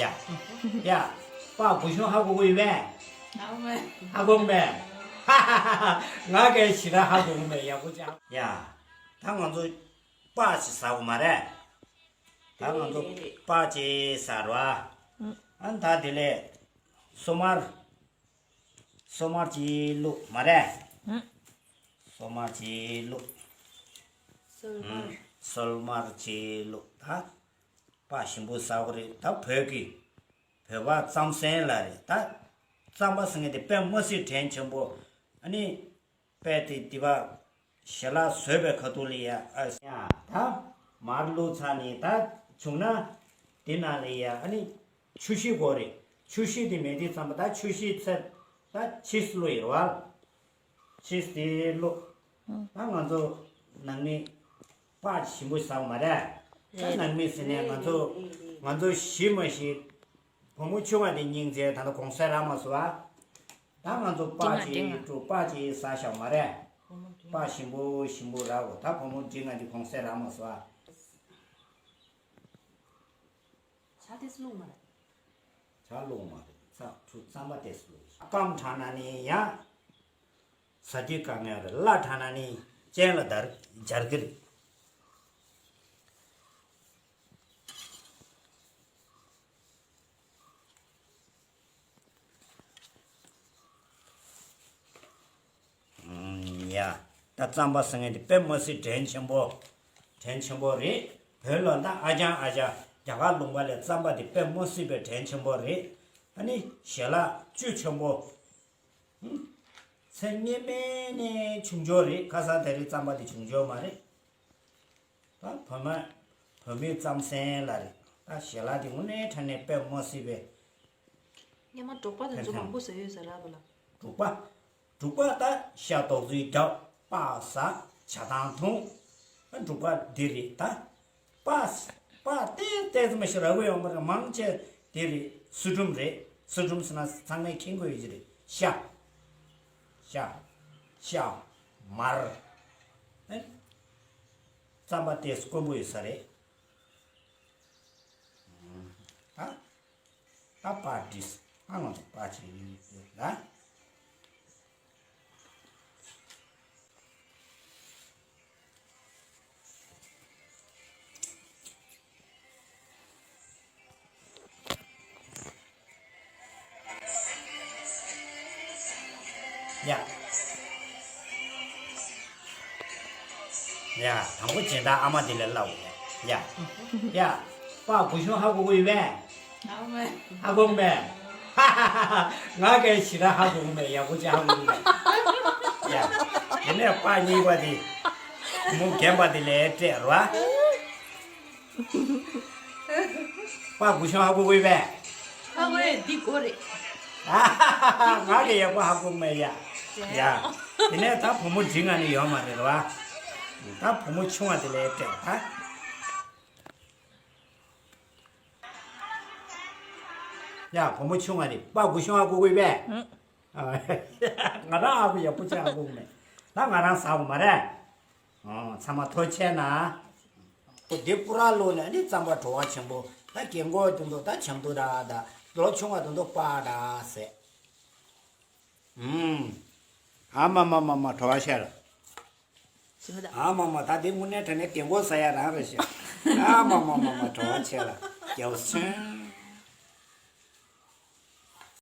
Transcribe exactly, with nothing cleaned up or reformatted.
ཡ། ཡ། པ་གུ་ཤོང་ཧ་གོ་གི་ཡོད་པས། ཧ་གོ་མེད། ཧ་གོ་མེད། ང་གའི་ཞི་ར་ཧ་གོ་གི་མེད། ཡག་པོ་ཅག་ཡ། ད་ང་ཚོ་པ་ཞིག་ཟ་གོ་མ་རེད། ད་ང་ཚོ་པ་ཅིག་ཟ་རོ། ཨ་ད་དེ་ལས་སོ་མར། སོ་མར་ཅིག་བླུགས་མ་རེད། སོ་མར་ཅིག་བླུགས། སོལ་མར། སོལ་མར་ཅིག་བླུགས། ད་པ་ཞིམ་པོ་ཟ་གོ་རེད། ད་བོད་ཀྱི་བོད་པ་རྩམ་ཟན་ལ་རེད། ད་རྩམ་པ་ཟེར་མཁན་དེ་དཔེ་མི་སྲིད་དྲིན་ཆེན་པོ། ཨ་ནི་དཔེ་དེ་དེ་བ་ཞལ་ལག་བཟོས་པའི་ཁ་ཐུག་ལ་ཡ་ཨ་ཡ་ད་མར་བླུགས་ཚར་ནས་ད་བྱུང་ན་དེ་ནང་ལ་ཡ་ཨ་ནི་ཆུ་ཤེལ་དགོས་རེད། ཆུ་ཤེལ་དེ་མེད་དུས་ཙམ་པ་ད་ཆུ་ཤེལ་ཚད་ད་ཕྱིས་སུ་བླུགས་ཡོད་རེད་བ། ཕྱིས་དེ་བླུགས། ད་ང་ཚོ་ནང་མི་པ་ཞིམ་པོ་ཟ་བ་མ་རེད། ད་ནང་མི་ཟེར་ནས་ང་ཚོ་ང་ཚོ་ཞི་མ་ཞི། བུ་མོ་ཆུང་བ་དེ་སྙིང་རྗེ། ད་ལྟ་གོང་ས་ར་མ་སོ་བ། ད་ང་ཚོ་པ་འགྲིག་ང་ཅིག་འགྲིག་ང་། ཀྲུ་པ་ཅིག་ཟ་ཤག་མ་རེད། བུ་མོ་འགྲིག་པ་ང་། ཞིམ་པོ་ཞིམ་པོ་ར་གོ། ད་བུ་མོ་འགྲིག་ང་འགྲིག་གོང་ས་ར་མ་སོ་བ། ཇ་དེ་སུ་བླུགས་མ་རེད། ཇ་བླུགས་མ་རེད། ཚ་ཁྲུ་རྩམ་པ་དེ་སུ་བླུགས། སྐམ་དྲགས་ན་ནི་ཡང་ཟ་དུས་དཀའ་ངལ་རེད། སླ་དྲགས་ན་ནི་སྤྱན་ལ་འདར་འབྱར་གི་རེད། ཡ། ད་རྩམ་པ་ཟེར་མཁན་དེ་དཔེ་མི་སྲིད་དྲིན་ཆེན་པོ། དྲིན་ཆེན་པོ་རེད། བོད་ལ་ད་ཨ་ཅང་ཨ་ཅང་རྒྱ་གར་ལུང་པ་ལས་རྩམ་པ་དེ་དཔེ་མི་སྲིད་པའི་དྲིན་ཆེན་པོ་རེད། ཨ་ནི་ཞལ་ལག་བཅུད་ཆེན་པོ། ཚེ་སྔོན་མ་ནས་བྱུང་ཆོག་རེད། ཁ་སང་དེ་རིང་རྩམ་པ་དེ་བྱུང་ཆོག་མ་རེད། ད་བོད་མ་བོད་མིའི་རྩམ་ཟན་ལ་རེད། ད་ཞལ་ལག་དེ་དངོས་གནས་དྲང་གནས་དཔེ་མི་སྲིད་པའི། སྔོན་མ་འབྲོག་པ་དེ་ཚོ་ཕན་མང་པོ་ཟ་ཡོད་ཟེར་ར་བ་ལ། འབྲོག་པ། འབྲོག་པ་ད་ཤ་རྡོག་རྫིས་རྒྱབ་པ་ཟ། ཇ་དང་འཐུང་། ཨ་འབྲོག་པ་འདི་རེད་ད། པ་པ་ཏེ་ཏེ་ཙམ་ཞིག་རག་གི་ཡོད་མ་རེད། མང་ཆེ་དེ་རེད། སུ་ཁྲུམ་རེད། སུ་ཁྲུམ་ཟེར་ན་ཚང་མས་མཁྱེན་གྱི་ཡོད་ཀྱི་རེད། ཤ། ཤ། ཤ། མར། ཨེ། རྩམ་པ་དེ་དཀོན་པོ་ཡོད་ས་རེད། ད་ད་པ་དྲིས། ཨ་ང་ཚོ་པ་ཅིག་ཡོད་ལ། ཡ། ཡ། དང་པོ་སྦྱིན་བདག་ཨ་མ་དེ་ལས་སླ་བོ་ཡ། ཡ། ཡ། པ་གུ་ཤོང་ཧ་གོ་གི་ཡོད་པས། ཧ་གོ་གི་མེད། ཧ་གོ་གི་མེད། ང་གའི་ཞི་ར་ཧ་གོ་གི་མེད། ཡག་པོ་ཅིག་ཧ་གོ་གི་མེད། ཡ། དེ་ནས་པ་གཉིས་པ་དེ་མོ་རྒན་པ་དེ་ལས་སྤྲད་རོ། པ་གུ་ཤོང་ཧ་གོ་གི་ཡོད་པས། ཧ་གོ་ཡས་འདི་གོ་རེད། ང་གི་ཡག་པོ་ཧ་གོ་མེད་ཡ། ཡ། དེ་ནས་ད་བུ་མོ་འགྲིག་ང་ནི་ཡོད་མ་རེད་རོ། ད་བུ་མོ་ཆུང་བ་དེ་ལས་སྤྲད་ད། ཡ། བུ་མོ་ཆུང་བ་དེ་པ་གུ་ཤོང་ཧ་གོ་གི་ཡོད་པས། ང་རང་ཨ་ཁུ་ཡག་པོ་ཅིག་ཧ་གོ་མེད། ད་ང་རང་ཟ་གོ་མ་རེད། ཨོ། ཚང་མ་ཐུགས་རྗེ་ཆེ་གནང་། ཨོ། འདི་པུ་ར་ལོ་ནས་ནི་རྩམ་པ་བྲོ་བ་ཆེན་པོ། ད་རྒན་གོག་དེ་ཚོ་ད་ཆང་དུ་ར་ད་ལོ་ཆུང་བ་དེ་ཚོ་པ་ར་ཟེར། ཨུམ། ཨ་མ་མ་མ་མ་བྲོ་བ་ཆེ་ལ། ཨ་མ་མ་ད་འདི་དངོས་གནས་དྲང་གནས་རྒན་གོག་ཟ་ཡ་རང་རེད་ཤག་ཨ་མ་མ་མ་མ་བྲོ་བ་ཆེ་ལ། རྒྱལ་བ་སོན།